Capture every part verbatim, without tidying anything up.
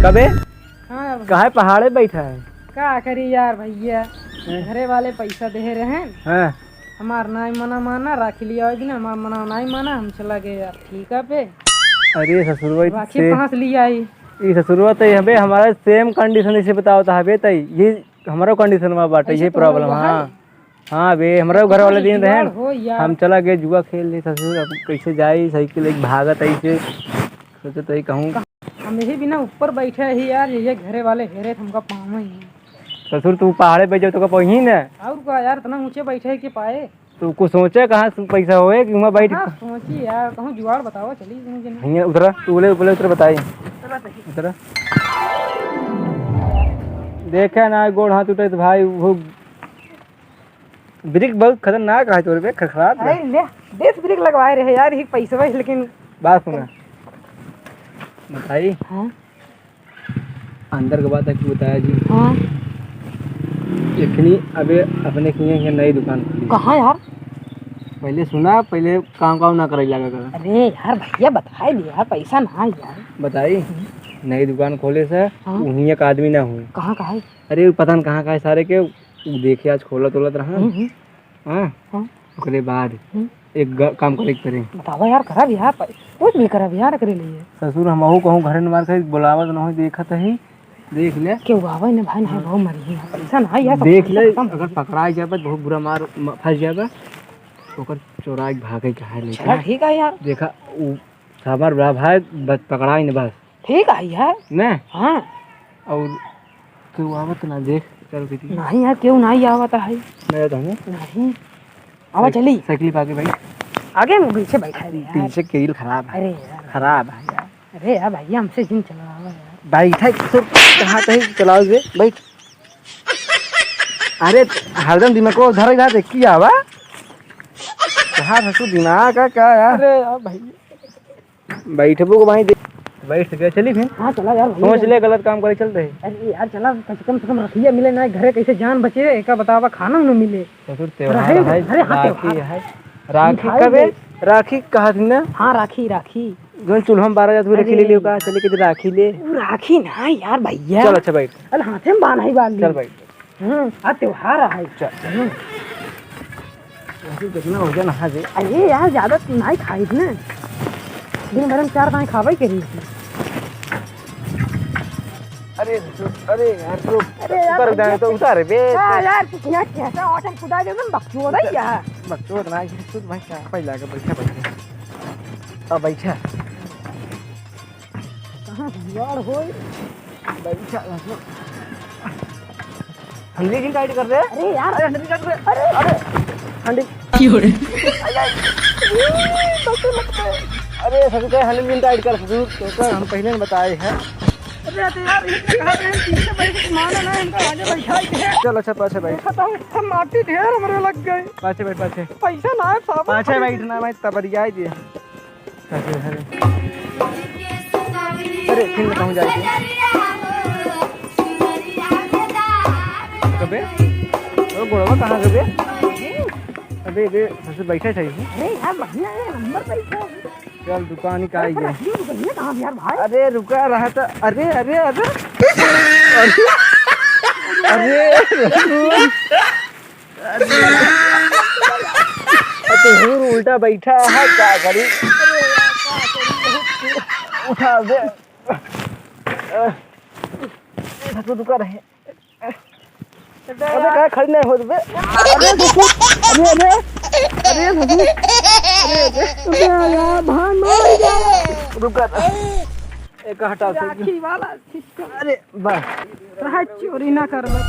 अबे, हाँ, अब काहे पहाड़े बैठा है? का करी यार भैया, हैं? घरे वाले पैसा देहे रहे हैं। हाँ। हमार नाई मना माना, राखी लियावे दिन हमार मना नाई माना, हम चला गए यार ठीका पे। अरे ससुरवा, राखी से कहाँ से लियाई? ई ससुरवा तो हबे हमारा same condition इसे बताओ तो हबे तई, ये हमारा condition में बाटे, ऐसे ये तो problem है, हुआ है। हाँ। हाँ बे, हमरा घर वाले दिन रहे, जुगाड़ हो यार। हम चला गए जुआ खेल ले ससुर, अब कैसे जाई, साइकिल एक भागत ऐसे, सोचे तो ही कहूँ। हम यही बिना ऊपर बैठे ही यार, ये घरे वाले हेरे हमका पावे ही। ससुर, तू पहाड़े पे जाओ तो का पही न। और का यार, इतना ऊंचे बैठे के पाए। तू कुछ सोचे कहाँ से पैसा होए कि वहाँ बैठ हाँ, सोची यार, कहूँ जुगाड़ बताओ, चली तुम जने। भैया उतरा, तू बोले, बोले उतरा बताई। चला सही। उतरा। देखे ना गोड़ हाथ उठे तो भाई, वो ब्रेक बहुत खतरनाक है तोर पे, खरखरात है। अरे ले, देश ब्रेक लगवाए रहे यार, ये पैसवा है, लेकिन बात सुना। बताई। हाँ? अंदर के बात है कि बताया जी। हाँ। इखनी अबे अपने किए के नई दुकान खुली। कहाँ यार? पहले सुना, पहले काम काम ना करे लगा कर। अरे यार भैया बताए दे यार, पैसा ना यार। बताई? हम्म। नई दुकान खोले से हाँ। उहीं एक आदमी ना हुई। कहाँ का है? अरे पता न कहाँ का है सारे के, उ देखे आज खोलत ओलत रहा। हम्म, हम्म। हाँ? हाँ। ओकरे बाद हम्म। एक ग-, काम करे के पड़े। बतावा यार, करब यार, प-, कुछ भी करब यार, एकरे लिए। ससुर, हमहू कहूँ घरे न मार खाई, बोलावत न होई, देखत ही, देख ले। केहू आवे न भाई, ना हाँ। बहुत मरी है, पैसा ना यार, सब देख पैसा ले, खत्म हो अगर गया। पकड़ाई जाबे, बहुत बुरा मार, म-, फंस जाबे, ओकर चोराई के भागे के है लेके। चल, ठीक है यार। देखा, उ हमार बड़ा भाई बस पकड़ाई न बस। ठीक है यार। ने? हाँ। और तू आवत ना देख, चल बेटी। नहीं यार, केहू नहीं आवत है। नहीं आवत है? नहीं। आवा साइक-, चली। साइकिल पे आगे बैठ। आगे में पीछे बैठा है यार। पीछे के wheel खराब है। अरे यार। खराब है यार। अरे यार भैया, हमसे जिन चलावा यार। बैठा है, ससुर, कहाँ कहीं चलाओ बे, बैठ। अरे हरदम दिमाग को धरे रहा, देख की आवा। कहाँ ससुर दिमाग का क्या यार? अरे यार भैया। बैठबो को भाई दे-, बैठ गए, चली फिर। हाँ, चला यार, भैया। सोच ले, गलत काम करे चलते हैं। अरे यार, चला, कम से कम, कम से कम रखिया मिले ना, घरे कैसे जान बचे, एका बतावा, खाना न मिले। ससुर, त्योहार रहे, है, अरे हाँ, राखी त्योहार। है। राखी मिठाई कबे? दे। राखी कहा थी ना? हाँ, राखी, राखी। जोन चूल्हा में बारह जात हुए, राखी ले अरे। लियो का, चले के राखी ले। वो राखी ना यार, भैया। चल, अच्छा, बैठ। अरे, हाथे में बांध है, बांध ली। चल, बैठ। हम्म, आ त्योहार है। चल। हम्म। वैसे कितना वजन है जे? अरे यार, ज्यादा तो नहीं खाई ना। दिन भर में चार दाएं खावे के रही थी। अरे, अरे यार, रुक। अरे यार, उतर जाए तो उतर बे। हाँ यार, कुछ यहाँ कैसा ऑटम कुदा दे, तुम बकचोद है यार। बकचोद ना, ये खुद भाई क्या पहला के बैठा, बैठा। अब बैठा। कहाँ जुगाड़ होई? बैठा, बैठा। हंडी क्यों टाइट कर रहे हैं? अरे यार। अरे हंडी टाइट कर रहे हैं। अरे, अरे। हंडी। क्यों रे? अरे, अरे, अरे, ससुर, हंडी क्यों टाइट कर, ससुर? तो सर, हम पहले ने बताए हैं। अरे, तो यार, ये कहा रहे हैं, पीछे बैठ के माना ना, इनका आगे बैठा ही है। चल, अच्छा, पाछे बैठ। देखा था, इतना माटी ढेर हमरे लग गए। पाछे बैठ, पाछे। पैसा ना है, साबुन पाछे खरीद बैठ ना, मैं तबरियाई दिए। अरे, अरे। अरे, फिर बताऊँ जाके। कबे? ओ, गोड़वा कहाँ गबे? अबे, अबे, सबसे बैठा चाहिए। अरे यार, बढ़िया है, नंबर बैठा है। चल, दुकान ही का अरे, ही है। पर ये दुकान कहाँ यार भाई? अरे, रुका रहा था। अरे, अरे, अरे। अरे, अरे। अरे। अब तो हूर उल्टा बैठा है, का करी? उठा दे। ससुर रुका रहे। अबे, का खड़ी नहीं होत बे? अरे, ससुर, अरे, अरे, अरे, ससुर। अरे, अरे। अबे, यार, भान मार दे। रुका। एक हटा, ससुर। राखी वाला system। अरे, बस। रहा चोरी ना करबे।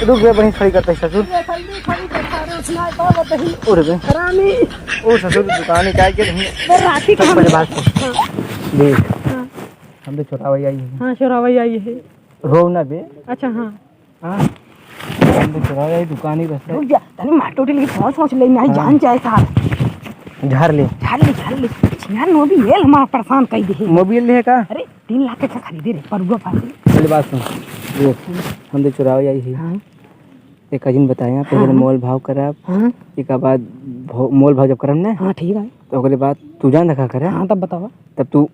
रुक बे, वहीं खड़ी करते हैं, ससुर। ये खड़ी, खड़ी करता है, उसने आइपा बताई। उठ बे। हरामी। ओ ससुर, दुकान ही काहे के नहीं? बे, राखी चल, कहाँ पहले मिली? बात सुन। हाँ। देख, हाँ। हम तो चोरावै आई है। हाँ, चोरावै आई है। रो ना बे। अच्छा, हाँ। हाँ, हम तो चला रहे दुकान ही बस है। रुक जा, तनी मार टोटी लेके पहुंच, पहुंच ले, नहीं हाँ। जान जाए साहब। झाड़ ले। झाड़ ले, झाड़ ले। यार, नो भी ये हमारा परेशान कर दे। मोबिल ले का? अरे, तीन लाख के खरीदे रे, परुआ पास। पहले बात सुन। देख, हम तो चुरावे आई है। हाँ। एक अजिन बताया, पहले हाँ। मोल भाव करब, हाँ। एक बाद भो-, मोल भाव जब करब ना, हाँ, ठीक है। तो ओकरे बाद तू जान रखा करे, हाँ, तब बतावा। तब तू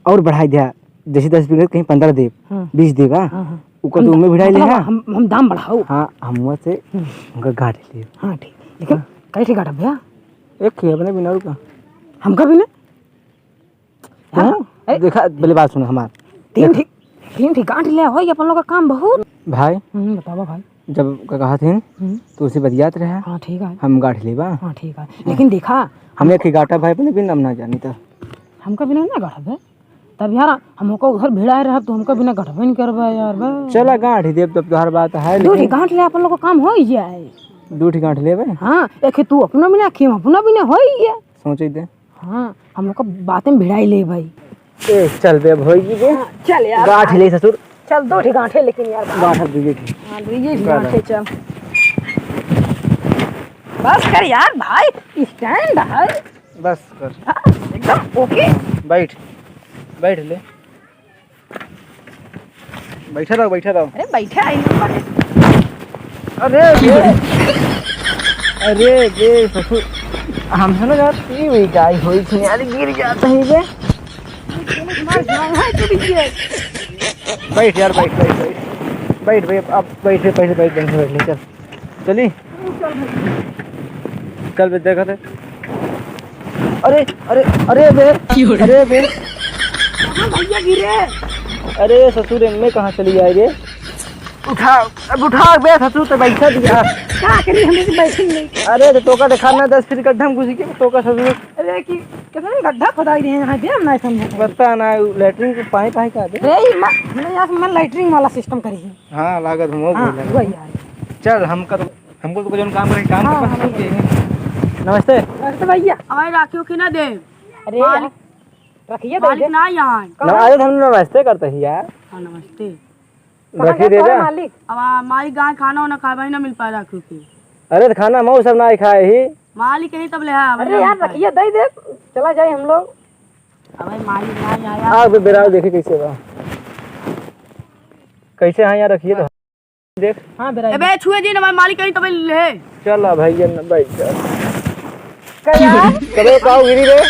और बढ़ाई दिया, जैसे दस बीघा कहीं पन्द्रह देब, हाँ। बीस देब, हाँ? हाँ, हाँ। ओकर हम तू दा-, उम्मे भिड़ाई मतलब ले, हाँ? हम, हम दाम बढ़ाओ। हाँ, हम वहाँ से हम्म। उनका गांठ लेब। हाँ, ठीक। लेकिन हाँ। कैसे गांठ भैया? एक ही अपने बिना रुका। हमका भी ना? हाँ? हाँ? ए? देखा, पहले बात सुन हमार। तीन देख। ठीक, तीन ठीक गांठ ले हो, ये अपन लोग का काम बहुत। भाई। हम्म, बतावा भाई। जब का कहा थी, हम्म। तो उसे बतियात रहे। हाँ, ठीक है। हम गांठ लेबा। हाँ, ठीक है। हाँ। लेकिन देखा, हम एक ही गांठा भाई अपने बिना हम ना जानी था। हमका बिना ना गांठ बे। तब यार, हमको उधर भिड़ाए रहब, तो हमको बिना गठबे नहीं करबा यार, बस। चला, गांठ ही देब, तब तोहार बात है, दू लेकिन ठी गांठ ले, अपन लोग का काम हो ही जाए। दू ठी गांठ लेबे? हाँ, एक ही तू अपना बिना, एक ही हम अपना बिना, हो ही जाए। सोचे दे। हाँ, हम लोग का बातें भिड़ाई ले भाई। ए, चल बे, अब होई की बे। हाँ, चल यार। गांठ ले ससुर। चल, दू ठी गांठे, लेकिन यार, गांठ अब दुइये ठी। हाँ, दुइये ठी गांठे, चल। बस कर यार भाई, stand है। बस कर। हाँ, एकदम OK। बैठ, बैठ ले, बैठा रहो, बैठा रहो। अरे बैठा है, इन लोग बाटे। अरे बे, अरे बे ससुर, हमसे ना यार, ई भी गाय होई थी यार, गिर जाता है बे। बैठ यार, बैठ, बैठ, बैठ, बैठ भाई, अब बैठ, बैठ, बैठ, बैठ, बैठ, बैठ, चल। चली। चल बे, देखत है। अरे, अरे, अरे बे, अरे बे। कहाँ भैया गिरे? अरे ससुर, इनमें कहाँ चली आए रे? उठा, अब उठा बे ससुर, तो बैठा दिया। का करी, हमें तो बैठे नहीं। अरे तो तोका देखा ना, दस फीट गड्ढा में घुस के तोका ससुर। अरे कि कितना गड्ढा खोदाई रहे हैं, हाँ, बे, हम नहीं समझे। पता ना, लैट्रिन के पाइप आए का बे? रे, ई मा-, हमने यहाँ से मन लैट्रिन वाला system करी है। हाँ, लागत हम, वो हाँ, बोल रहे हैं। वही है। चल, हम कर, हमको तो कोई काम करे, काम हाँ, कर, हाँ, हम के। नमस्ते। नमस्ते भैया। हमारे राखी उखी ना दे। अरे मालिक, यार, रखिए, दे मालिक दे। ना यहाँ है। न-, अरे, हम नमस्ते करते ही यार। हाँ, नमस्ते। कहाँ रखिए, गया दे तुम्हारा दे। मालिक? अब आ, मालिक गाय खाना वाना खाए, भाई ना मिल पाए राखी उखी। अरे, तो खाना मऊ सब ना खाए ही। मालिक यही तब ले आया, अरे यार, रखिए, दे दे, चला जाए हम लोग। अबे मालिक ना आया। आ, बे, बेराव देखे कैसे बा। कैसे हाँ यहाँ रखिए तो। देख। हाँ, बेरा ए बे, छुए दिन हमारे मालिक कहीं तबे ले। चल आ भाई, ये न भाई, चल। का यार? कबे पाव गिरी रे?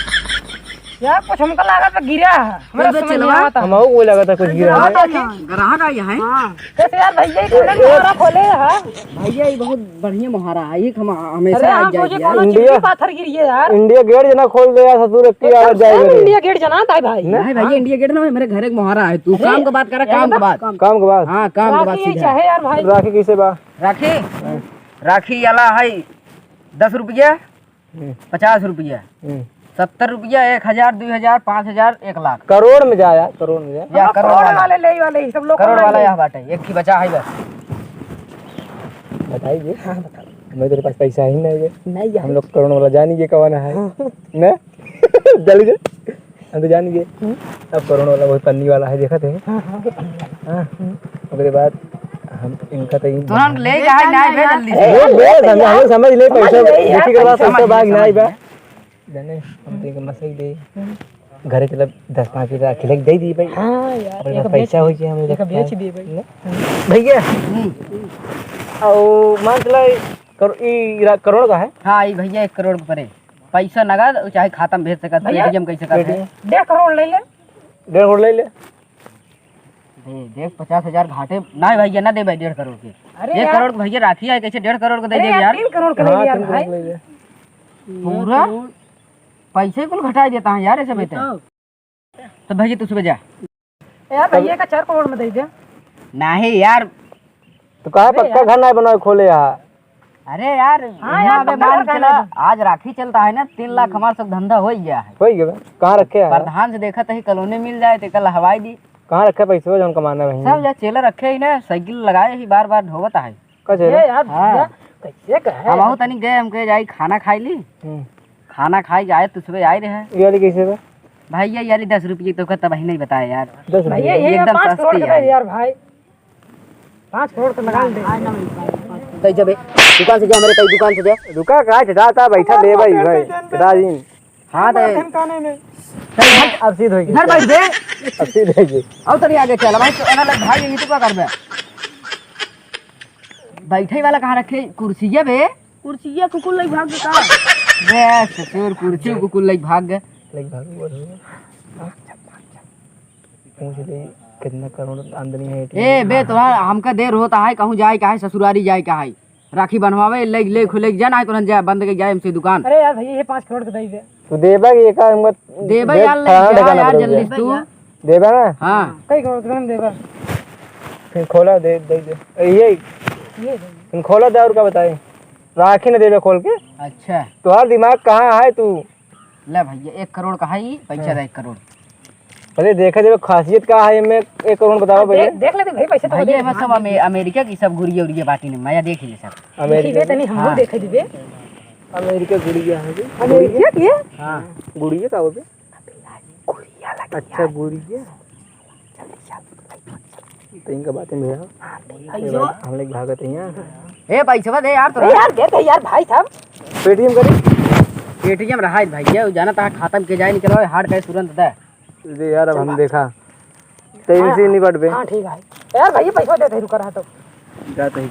यार, कुछ हमका लागत बा गिरा है। हमरा ए बे, समझ नहीं चलवा। आवता। हमहू को लागत है कुछ गिरा है। ग्राहक आई है। हाँ। कैसे यार भैया, ये कौन मोहरा खोले है? भैया, ये बहुत बढ़िया मोहरा है, ये हम हमेशा अरे, आ हम जाए सोचे यार। कौनो इंडिया, चिपकी पाथर गिरी है यार। इंडिया गेट जना खोल दे यार, ससुर, एक की आवाज जाए सब मेरे। इंडिया गेट जना था भाई। नहीं भैया, हाँ। इंडिया गेट ना, मेरे घर एक मोहरा है, तू अरे, काम का बात करा, काम का बात। काम का बात। हाँ, काम का बात राखी सीधा। चाहे यार भाई। राखी कैसे बा? राखी? हाँ। राखी वाला है दस रुपया, हम्म। पचास रुपया, हम्म। सत्तर रुपया, एक हजार, दुई हजार, पाँच हजार, एक लाख। करोड़ में जा यार, करोड़ में जा। या हम लोग करोड़ करोड़ वाला। वाले, ले वाले, सब लोग करोड़ वाला ले। यह बात है, एक ही बचा है बस। बताइए। हाँ, बता। मैं तेरे पास पैसा ही नहीं है। नहीं है। हम लोग करोड़ वाला जानिए कौन है। हाँ। ना? जल गए। हम तो जान गए। हम्म। अब करोड़ वाला वही पन्नी वाला है, देखत है। हाँ, हाँ, वही पन्नी वाला। हाँ। हम्म। ओकरे बाद हम इनका तो ही तोहन ले जा, ना, ना, ना, जल्दी से। अरे, बे, समझ, हम समझ ले, समझ पैसा, ले यार, बेटी के बाद पैसा पैसा भाग समझ ना आई बा। ले। जाने, हम तो इनका मसाई दे। हम्म। घरे के लिए दस पाँच रुपया राखी लेके दे दी भाई। हाँ यार, अपने एक पास बेच, पैसा हो गया, हम एक रखते बेच हैं। दिए भाई। ना? हम्म। भैया, हम्म। और मान चला, करो-, ई रा-, करोड़ का है? हाँ, ई भैया एक करोड़ के परे। पैसा नगद, चाहे खाता में भेज सकत, भैया, पेटीएम कैसे करत है? पेटीएम। डेढ़ करोड़ ले ले। डेढ़ करोड़ ले ले। दे, देख, पचास हजार घाटे, ना भैया, ना दे भाई, डेढ़ करोड़ के। अरे एक यार। करोड़ के भैया राखी है, कैसे डेढ़ करोड़ के दे अरे देब यार, यार? तीन करोड़ के ले हाँ, ले यार तीन करोड़ भाई। ले ले। पूरा डेढ़ करोड़। पैसे कुल घटाई देता है यार, ऐसे ये बेटा। तो तो भैया, तू सुबह जा। यार, भैया का चार करोड़ में दे दे। नहीं यार। तो कहा अरे पक्का यार। घर नहीं बनाए खोले यार। अरे यार, हाँ यहाँ यार, पे पक्का मान घर चला, नहीं। आज राखी चलता है ना, तीन लाख हम्म। हमारा सब धंधा हो ही गया है। हो ही गया। कहाँ रखे हैं? प्रधान से देखा तो ही कॉलोनी मिल जाए, तो कल हवाई दी। कहाँ रखे पैसे, जौन कमाना वहीं? सब जा चेला रखे ही ना, साइकिल लगाए ही, बार बार ढोवत है। का चेला? ये यार, हाँ। भैया, कैसे का है? हम बहुत तनी गए, हम कहे जाई खाना खाई ली। हम्म। खाना खाई जाए तो सुबह आए रहे। ये वाली कैसे बा? भाई, ये वाली दस रुपये तो का तब ही नहीं बताया यार। दस रुपये? भैया, ये एकदम पाँच करोड़ सस्ती का है। यार भाई, पाँच करोड़ तो लगा दे। आज ना मिल पाए, पाँच करोड़। तई जबे दुकान से जा, हमारे तई दुकान से जा। रुका का, चटा ता बैठा ले भाई, भाई। राजीन। हाँ, तो धमकाने में। चल, हट, अब सीध होई। इधर बैठ बे। अब सीध होई। और तनी आगे चल, भाई, तो एना लग भाई, ये तो क्या कर बे? बैठे वाला कहाँ रखे? कुर्सिया बे। कुर्सिया कुकुर लई भाग गए का? बे ससुर, कुर्सी कुकुर लई भाग गए। लई भाग गए, बोल रहे हो। पूछ ले, कितना करोड़ आमदनी है ए बे, तोरा हमका देर होता है, कहूँ जाए का है, ससुरारी जाए का है, राखी बंधवावे, ले, ले, ले जा ना, तुरंत जा, बंद के जाए हमसे दुकान। अरे यार भैया, ये पाँच करोड़ के दे दे। तू देबा कि एका हमका देबा दे, यार, ले फलाना जा ठिकाना यार, पर जल्दी दे। तू। देबा ना? हाँ। कई करोड़ के हम देबा। फिर खोला दे, दे, दे। ए, ये ये दे। फिर खोला दे और का बताए? राखी न देबे खोल के। अच्छा। तोहार दिमाग कहाँ है तू? ले भैया, एक करोड़ का है ई, पैसा हाँ। दे एक करोड़। अरे देखा देबे खासियत का है, मैं एक करोड़ बतावा हाँ, पहले। देख, देख लेते भाई, पैसे तो भैया, दे। ये सब अमे-, अमेरिका की सब गुड़िया उड़िया बाटी ने, मैं देख ही ले सब। अमेरिका देखी बे, तनी हमहू हाँ। देखे दिबे। अमेरिका गुड़िया है जी। अमेरिका की? हाँ। गुड़िया का होबे? गुड़िया लगी अच्छा, है। गुड़िया। जल्दी चल। तो इनका बातें में है। हाँ, तो ये ऐसे भाई, हम लोग भागत हैं यहाँ। ए, पैसवा दे यार, अरे थोड़ा। यार, दे दे यार, भाई साहब। पेटीएम करी। पेटीएम रहा है भैया, वो जाना था, खाता में के जाए निकलवाए, हार्ड कैश तुरंत दे। दे यार, अब चल हम बात। देखा। तो इनसे हाँ, नहीं बटबे। हाँ, ठीक है। यार, भैया, पैसा दे दे, रुका रहा तो। जाते ही।